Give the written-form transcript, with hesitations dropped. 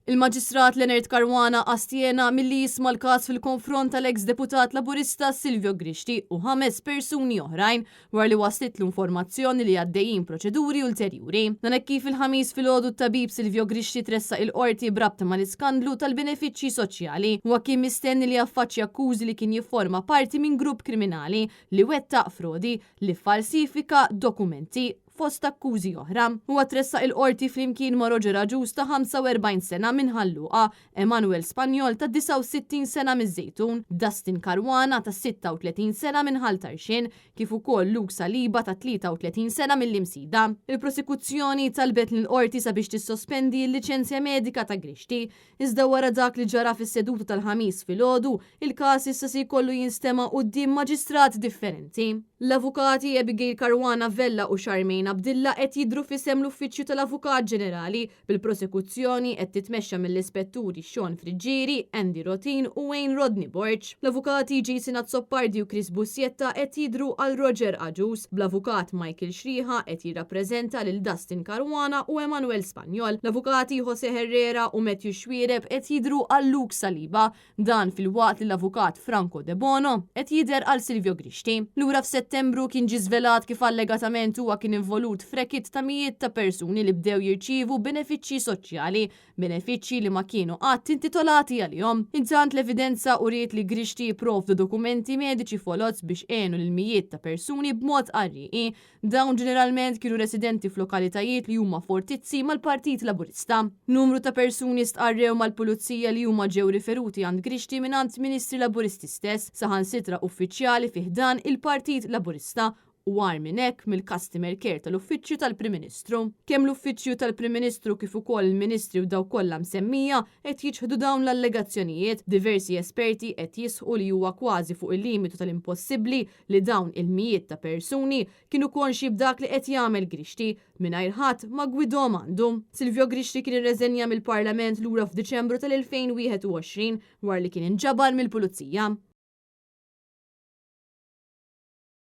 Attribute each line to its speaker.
Speaker 1: Il-Maġistrat Leonard Caruana astjena milli jisma' l-każ fil-konfront tal-eks deputat Laburista Silvio Grixti u ħames persuni oħrajn wara li waslitlu informazzjoni li għaddejjin proċeduri ulterjuri. Dan hekk kif il-Ħamis filgħodu t-tabib Silvio Grixti tressaq il-Qorti b'rabta mal-iskandlu tal-benefiċċji soċjali. Huwa kien mistenni li jaffaċċja akkużi li kien jifforma parti minn grupp kriminali li wettaq frodi, li ffalsifika dokumenti, fost akkużi oħra. Huwa tressaq il-Qorti flimkien ma' Roger Agius ta' 45 sena minn Ħal Luqa, Emanuel Spagnol ta' 69 sena miż-Żejtun, Dustin Caruana ta' 36 sena minn Ħal Tarxien, kif ukoll Luke Saliba ta' 33 sena mill-Imsida. Il-Prosekuzzjoni talbet lill-Qorti sabiex tissospendi l-liċenzja medika ta' Grixti, Iżda wara dak li ġara fis-seduta tal-Ħamis filgħodu, il-każ issa se jkollu jinstema' quddiem maġistrat differenti. L-avukati Abigail Caruana Vella u Charmaine Abdilla qed jidhru f'isem l-Uffiċċju tal-Avukat Ġenerali, bil-prosekuzzjoni qed titmexxa mill-Ispetturi Sean Friggieri, Andy Rotin u Wayne Rodney Borg. L-avukati Jason Azzopardi u Chris Busietta qed jidhru għal Roger Agius, bl-avukat Michael Xriħa qed jirrappreżenta lil Dustin Caruana u Emanuel Spagnol. L-avukati Jose Herrera u Matthew Xuereb qed jidhru għal Luke Saliba. Dan filwaqt li l-avukat Franco Debono qed jidher għal Silvio Grixti. Lura f'Settembru kien ġie żvelat kif allegatament huwa kien involut f'racket ta' mijiet ta' persuni li bdew jirċievu benefiċċji soċjali, benefiċċji li ma kienu qatt intitolati għalihom. Intant l-evidenza uriet li Grixti pprovda dokumenti mediċi foloz biex għenu lil mijiet ta' persuni b'mod qarrieqi. Dawn ġeneralment kienu residenti f'lokalitajiet li huma fortizzi mal-Partit Laburista. Numru ta' persuni stqarrew mal-Pulizija li huma ġew riferuti għand Grixti mingħand Ministri Laburisti stess, saħansitra uffiċjali fi ħdan il-Partit Laburista u agħar minn hekk mill-customer care tal-Uffiċċju tal-Prim Ministru. Kemm l-Uffiċċju tal-Prim Ministru kif ukoll il-Ministri u dawk kollha msemmija qed jiċħdu dawn l-allegazzjonijiet. Diversi esperti qed jisħqu li huwa kważi fuq il-limitu tal-impossibbli li dawn il-mijiet ta' persuni kienu konxji b'dak li qed jagħmel Grixti, mingħajr ħadd ma ggwidhom għandu. Silvio Grixti kien irreżenja mill-Parlament lura f'Diċembru tal-2021 wara li kien inġabar mill-Pulizija.